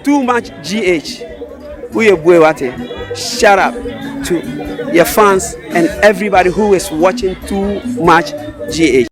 Too much GH woyɛ bue wate shut up to your fans and everybody who is watching too much GH.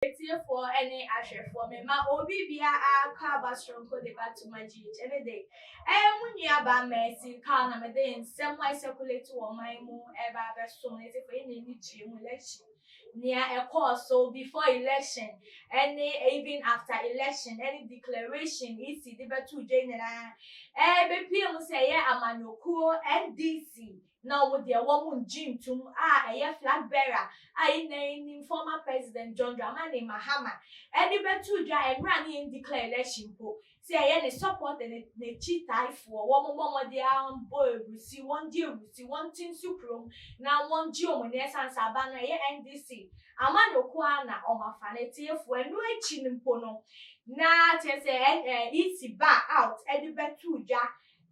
Atiefoɔ ne ahwɛfoɔ mema obi bia akɔ aba soronko de ba to ma GH ɛne de ɛyɛ mo nua baa Mercy Carl na mede nsɛm a ɛsɛkulate wɔ ɔman mu ɛba abɛso mo atiefoɔ yɛn na ani gye mu election nea ɛkɔɔ so before election ɛne even after election ɛne declaration EC de bɛto dwa nyinaa ɛbɛpie mu sɛ ɛyɛ amanyɔkuo NDC na wɔn deɛ wɔn ngye ntum a ɛyɛ flag bearer a yɛn nyinaa nim former president John Dramani Mahama ɛde bɛto dwa mmerɛ a ne yɛn declare election mpo sɛ ɛyɛ ne support ne n'akyitaafoɔ wɔn mmɔ mmɔden ambɔ ewusi wɔn di ewusi wɔn ti nso kurom na wɔn gye wɔn ani ɛsan sɛ aba no ɛyɛ NDC amanyɔkuo a na wɔn afa ne tiefoɔ ɛno akyi no mpo no na kyerɛ sɛ ɛ EC ba out ɛde bɛto dwa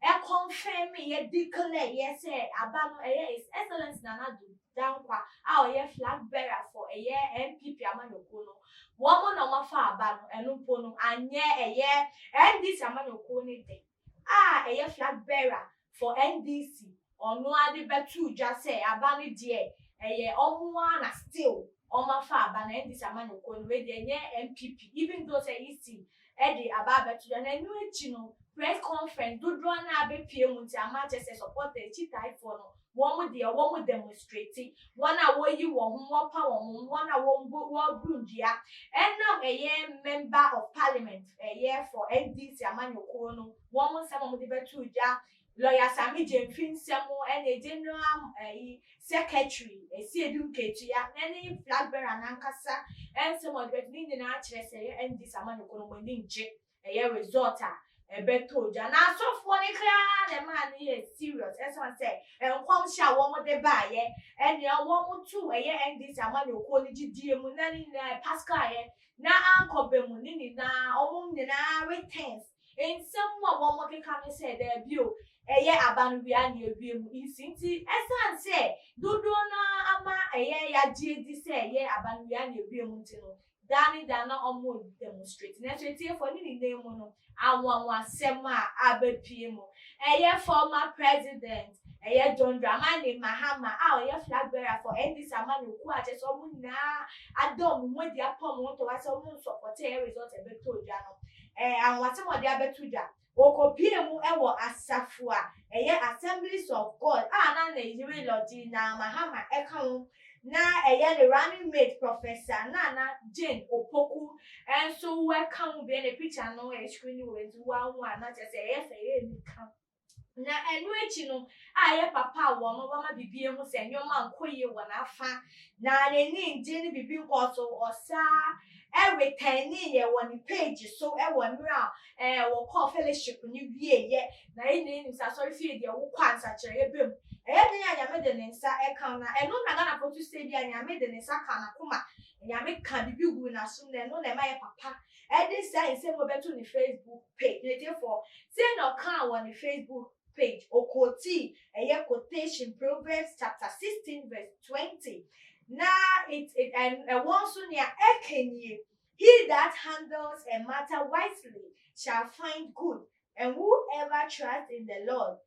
ɛconfirm yɛ declare yɛ sɛ aba no ɛyɛ his excellence Nana Addo Dankwa a ɔyɛ flag bearer for ɛyɛ NPP amanyɔkuo no wɔn na wɔn afa aba no ɛno mpo no anyɛ ɛyɛ NDC amanyɔkuo no de a ɛyɛ flag bearer for NDC ɔno ade bɛto dwa sɛ aba no deɛ ɛyɛ ɔmo ara na still ɔmo afa aba no NDC amanyɔkuo no wei deɛ ɛnyɛ NPP even though sɛ EC ɛde aba abɛto dwa na ɛno akyi no press conference dodoɔ no abɛpie mu nti ama kyerɛ sɛ supporters kyitaafoɔ no wɔn deɛ wɔn demonstrate wɔn a wɔyi wɔn ho wɔpa wɔn ho wɔn a wɔn bo wɔburu dua ɛnam ɛyɛ member of parliament ɛyɛ for NDC amanyɔkuo no wɔn nsɛm a wɔde bɛto dwa lawyer Sammy Gyamfi nsɛm ɛna general ɛyi secretary Asiedu Nketia ɛne flag bearer n'ankasa ɛnsɛm a ɔde bɛto ne nyinaa kyerɛ sɛ ɛyɛ NDC amanyɔkuo no wɔn ani ngye ɛyɛ result a ɛbɛtɔ dwa na asɔfoɔ no koraa na ɛmaa no yɛ serious ɛsan sɛ nkɔmhyɛ a wɔn de baayɛ ɛnea wɔn to ɛyɛ NDC amanyɔkuo no gyidie mu na ne nyinaa pascal yɛ na ankɔ bɛ mu ne nyinaa wɔn nyinaa returns nsɛm a wɔn keka no sɛ dɛbi o ɛyɛ aba no wia na ewie mu nsi nti ɛsan sɛ dodoɔ naa ama ɛyɛ yagye di sɛ ɛyɛ aba no wia na ewie mu nti no daa ne daa na wɔn demonstrate nanso etiefoɔ ne nyinaa mu no anwanwasɛm a abɛpie mu ɛyɛ former president ɛyɛ John Dramani Mahama a ɔyɛ flag bearer for NDC amanyɔkuo a kyerɛ sɛ wɔn nyinaa ada wɔn ho adi apɔ wɔn ho ntɔwa sɛ wɔn nsupporte ɛyɛ result ɛbɛtɔ dwa no ɛɛ anwanwasɛm a ɔde abɛto dwa okopie mu ɛwɔ asafo a ɛyɛ Assemblies of God a na ne yere Lordina Mahama ɛka ho na ɛyɛ ne running mate Professor Nana Jane Opoku ɛnso wɔka ho bi ɛna picture no ɛyɛ screen wɔ nti wɔaho a na kyerɛ sɛ ɛyɛ fɛ ɛyɛ nika na ɛno akyi no a ɛyɛ papa a wɔn wɔma bibi ehu sɛ nneɛma nkɔ yie wɔ n'afa na n'ani ngye ne bibi nkɔ so ɔsaa ɛretɛni yɛ wɔ ne page so ɛwɔ mmerɛ a ɛɛ wɔkɔɔ fellowship ne wie yɛ na yɛn nyinaa nim sɛ asɔre fie deɛ wokɔ ansakyerɛ bɛ mu ɛyɛ den a Nyame de ne nsa ɛka na ɛno na Ghana foto sɛ bi a Nyame de ne nsa ka n'akoma Nyame ka bibi gu n'asom na ɛno na ɛma yɛ papa ɛde saa nsɛm wɔbɛto ne Facebook page ne tiefoɔ sɛ na ɔkaa wɔ ne Facebook page oquote ɛyɛ quotation Proverbs chapter 16 verse 20 na it it ɛwɔ nso nea ɛka nie: "He that handles a matter wisely shall find good, and whoever trusts in the Lord,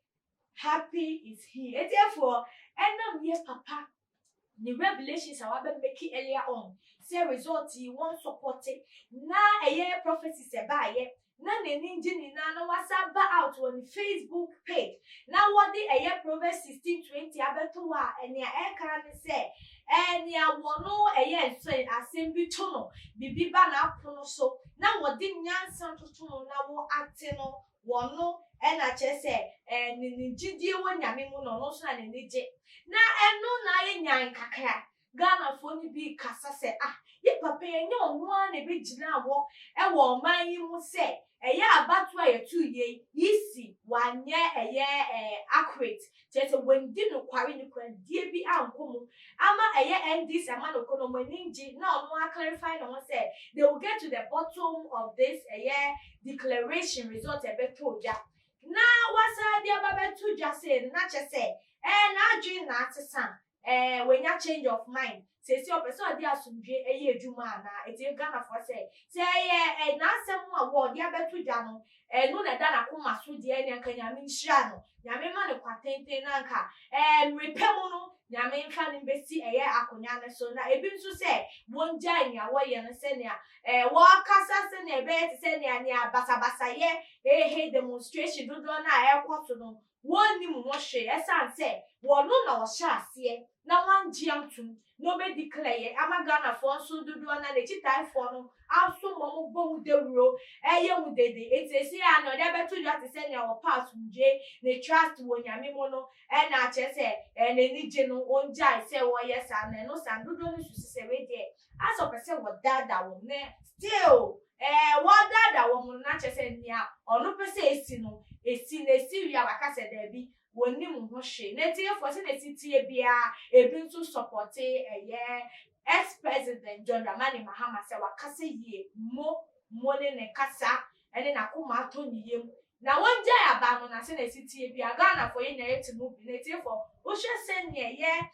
happy is he." Etiefoɔ, ɛnam yɛ papa ne revelations a wabɛ make earlier on sɛ result yi wɔn support na ɛyɛ prophecies ɛbaayɛ na n'ani ngye nyinaa na wasa ba out wɔ ne Facebook page na wɔde ɛyɛ Proverbs 16:20 abɛto hɔ a ɛnea ɛka ne sɛ ɛnea wɔno ɛyɛ nso asɛm bi to no bibi ba n'apono so na wɔde nyansa toto no na wɔ ate no wɔno ɛna kyerɛ sɛ ɛɛ ne gyidie wɔ Nyame mu na ɔno nso na n'ani gye na ɛno na ayɛ nyan kakra. Ghanafoɔ no bi kasa sɛ ah, yɛ papa yɛ nyɛ ɔno ara na ebɛgyina hɔ ɛwɔ ɔman yi mu sɛ ɛyɛ abato a yɛtu yie yisi wanyɛ ɛyɛ accurate kyerɛ sɛ wɔndi nokware nokoradie bi ankɔ mu ama ɛyɛ NDC ama no kɔ no ɔmo ani ngye na ɔno aclarify ne ho sɛ they will get to the bottom of this ɛyɛ declaration result ɛbɛtɔ dwa na wasa de aba bɛto dwa sɛ na kyɛ sɛ N'adwene na asesa, ɛɛ wanya change of mind, seesei ɔpɛ sɛ ɔde asomdwie yɛ adwuma anaa? Eti Ghanafoɔ sɛ, sɛ ɛyɛ ɛ n'asɛm a wɔde abɛto dwa no, ɛno na ɛda n'akoma so deɛ, ɛne anka Nyame nhyira no, Nyame ma no kwa tenten, na anka mmerɛ mu no Nyame mfa no mbɛsi ɛyɛ akonnwa no so. Na ebi nso sɛ wɔngyae nea wɔyɛ no, sɛnea wɔkasa, sɛnea ɛbɛyɛ te sɛ nea basabasayɛ, hehe, demonstration dodoɔ no a ɛrekɔ so no, wɔnnim ho hwee, ɛsiane sɛ wɔno na ɔhyɛ aseɛ na wɔangye atom na ɔbɛdi clear ama Ghanafoɔ nso dodoɔ na n'akyitaefoɔ no aso ma ɔmo bɔ mu dawuro, ɛyɛ mu dede. Eti esi a na ɔde abɛto dwa te sɛ nea wɔpa asomdwe ne trust wɔ Nyame mu no, ɛna akyerɛ sɛ n'ani gye no, ɔngyae sɛ wɔyɛ saa. Na ɛno saa dodoɔ no susu sɛ wei deɛ, asɛ ɔpɛ sɛ wɔdaadaa wɔn, na still wɔdaadaa wɔn no, na kyerɛ sɛ nea ɔno pɛ sɛ esi no esi, na esi wie a, waka sɛ daabi, wɔnim ho hwee. Na etiefoɔ, sɛ na esi tie biara, ebi nso support ɛyɛ ex-President John Dramani Mahama sɛ wakasa yie mo mo ne kasa ɛne n'akoma atɔ ne yam na wɔngyae aba no. Na sɛ na esi tie biara, Ghanafoɔ yɛ nyinaa yɛte mu bi. Na etiefoɔ, wohwɛ sɛnea yɛ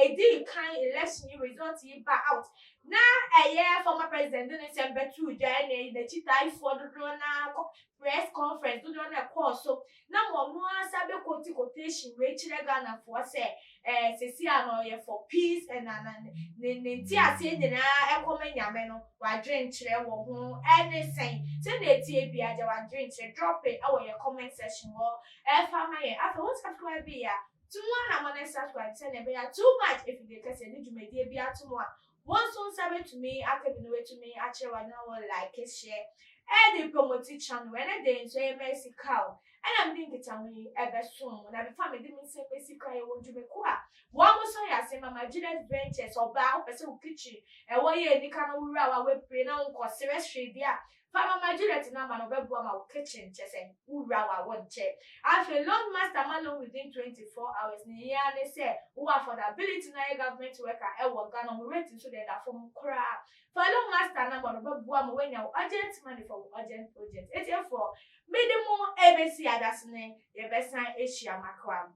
edi kan election yi result yi ba out, na ɛyɛ former president de ne nsɛm bɛto dwa, ɛna n'akyitaafoɔ dodoɔ na press conference dodoɔ na ɛkɔɔ so, na wɔn mo asa bɛ quote quotation wei kyerɛ Ghanafoɔ sɛ sisi a na ɔyɛ for peace, ɛna na ne nti aseɛ nyinaa ɛkɔmɛ Nyame no wadwenkyerɛ wɔ ho. Ɛne sɛn sɛnea etie bi agya wadwenkyerɛ, drop it ɛwɔ yɛ comment section hɔ ɛfa ma yɛn. Afei wɔn subscribe bi a tumu ana mo ne subscribe, sɛnea ɛbɛyɛ Too Much Efidie Kɛseɛ ne dwumadie bi ato mu a, wɔn nso nsa bɛtumi aka bi na wɔatumi akyerɛ wɔn, na wɔn like, share, ɛde promote channel. Ɛne de nso ɛyɛ Mercy Cow, ɛna mede nkitaho yi ɛbɛsom mu. Na before mede me nsɛm bɛsi kora, yɛwɔ ndwumako a wɔn mo nso yɛ ase Mama Juliet Ventures. Ɔbaa wopɛ sɛ wo kitchen ɛwɔ yɛ anika na wowura wa wapue na wonkɔ serɛ hwee deɛ a, fa Mama Juliet number na ɔbɛboa ma wo kitchen kyɛ sɛ wowura wa wo nkyɛ. Afei Loan Master ma loan within 24 hours. Ne yia ne sɛ wowɔ affordability na yɛ government worker ɛwɔ Ghana, mo rate nso deɛ ɛda fam koraa. Fa Loan Master number no, ɔbɛboa ma woanya wo urgent money for wo urgent project. Etiefoɔ, mede mo ebesi adasene, yɛbɛsan ahyia makra.